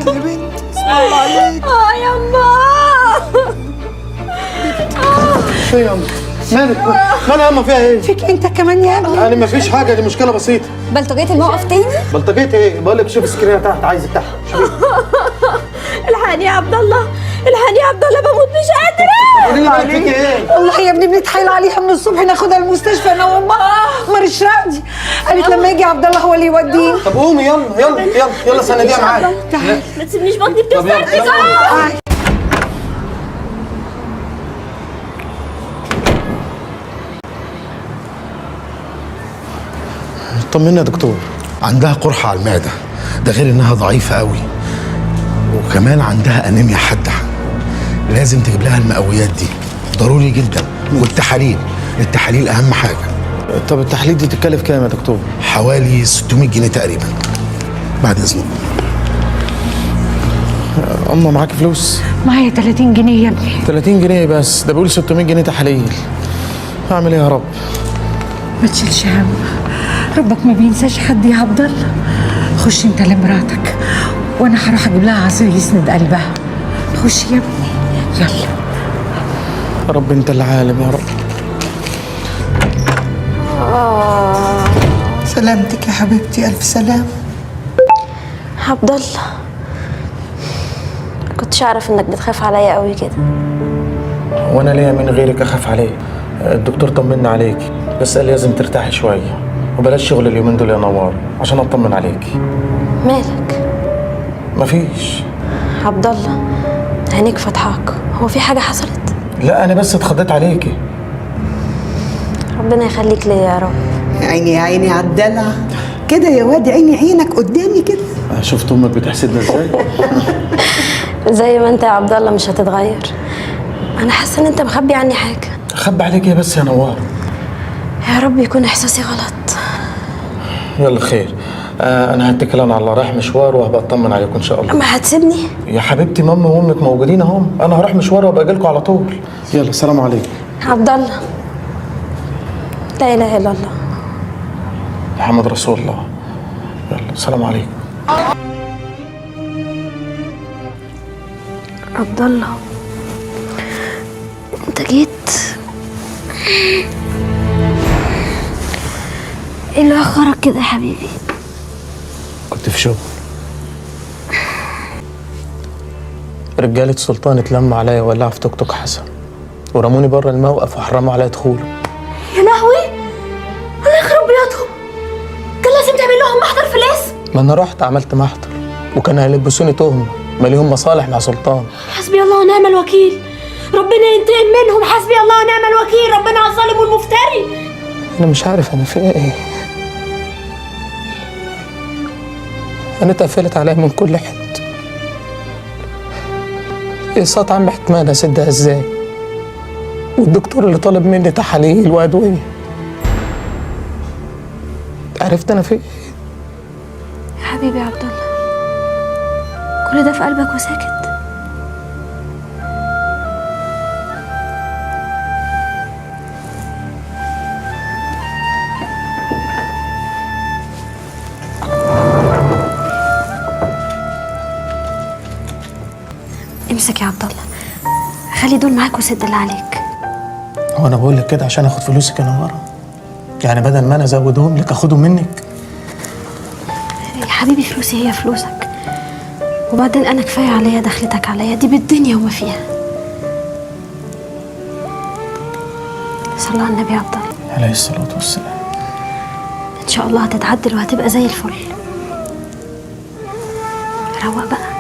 يا بنت، اسم الله عليك. يما. ايه يا مالك؟ مالها ياما، فيها ايه؟ فيك انت كمان يا ابني. انا مفيش حاجة، دي مشكلة بسيطة. بلطجيه الموقف تاني؟ بلطجيه ايه؟ بقول لك شوف السكرينه تحت، عايزك تحت. الحقني يا عبد الله، الحقني يا عبد الله، بموت مش قادرة. قولي لي فيك ايه؟ والله يا ابني بنتحايل عليها من الصبح ناخدها المستشفى انا وامها، ما راضي. قالت لما يجي عبد الله هو اللي يوديني. طب قومي يلا يلا يلا يلا، سنديها معايا. تعالي ما تسيبنيش، بطني بتوجعني. طمنا يا دكتور. عندها قرحة على المعدة، ده غير انها ضعيفة قوي، وكمان عندها انيميا حادة. لازم تجيب لها المقويات دي ضروري جدا، والتحاليل، التحاليل اهم حاجة. طب التحاليل دي تتكلف كام يا دكتور؟ حوالي 600 جنيه تقريبا. بعد اذنكم. أما معاك فلوس؟ معايا 30 جنيه يا ابني. 30 جنيه بس؟ ده بيقول 600 جنيه تحاليل. هعمل ايه يا رب؟ ما تشيلش هم، ربك ما بينساش حد يا عبد الله. خش انت لمراتك وانا هروح اجيب لها عصير يسند قلبها. خش يا ابني يلا. يا رب انت اللي عالم يا رب. سلامتك يا حبيبتي، الف سلام. عبد الله، كنتش اعرف انك بتخاف عليا قوي كده. وانا ليا من غيرك اخاف عليه؟ الدكتور طمنا عليك، بس قال لازم ترتاحي شوية وبلاش شغل اليومين دول يا نوار عشان اطمن عليك. مالك؟ مفيش. عبد الله عينيك فتحاك، هو في حاجة حصلت؟ لا انا بس اتخضيت عليكي. ربنا يخليك ليا يا رب. عيني يا عيني على الدلع كده يا واد، عيني عينك قدامي كده. شفت امك بتحسدنا ازاي؟ زي ما انت يا عبد الله مش هتتغير. انا حاسه ان انت مخبي عني حاجة. اخبي عليك ايه بس يا نوار؟ يا رب يكون احساسي غلط. يلا خير. انا هتكل انا على الله، رايح مشوار وهبقى اطمن عليكم ان شاء الله. ما هتسيبني يا حبيبتي؟ ماما وامك موجودين اهم، انا هروح مشوار وابقى اجي لكم على طول. يلا سلام عليكم. عبد الله، لا اله الا الله، محمد رسول الله. يلا سلام عليكم. عبد الله انت جيت؟ ايه اللي اخرك كده يا حبيبي؟ كنت في شغل. رجالة سلطان اتلموا عليا وولعوا في توك توك حسن، ورموني بره الموقف وحرموا عليا دخوله. يا لهوي، الله يخرب بيوتهم، كان لازم تعمل لهم محضر في الاسم. ما انا رحت عملت محضر وكان هيلبسوني تهمه، ما ليهم مصالح مع سلطان. حسبي الله ونعم الوكيل، ربنا ينتقم منهم. حسبي الله ونعم الوكيل، ربنا على الظالم والمفتري. انا مش عارف انا في ايه، انا اتقفلت عليا من كل حتة. اقساط عم حتمان اسدها ازاي؟ والدكتور اللي طالب مني تحاليل وادوية. عرفت انا في ايه؟ يا حبيبي يا عبد الله، كل ده في قلبك وساكت؟ امسك يا عبد الله، خلي دول معاك وسد اللي عليك. هو انا بقول لك كده عشان اخد فلوسك يا نواره؟ يعني بدل ما انا ازودهم لك اخدهم منك؟ يا حبيبي فلوسي هي فلوسك، وبعدين انا كفاية عليا دخلتك عليا دي بالدنيا وما فيها. صلى على النبي يا عبد الله. عليه الصلاة والسلام. ان شاء الله هتتعدل وهتبقى زي الفل. روق بقى.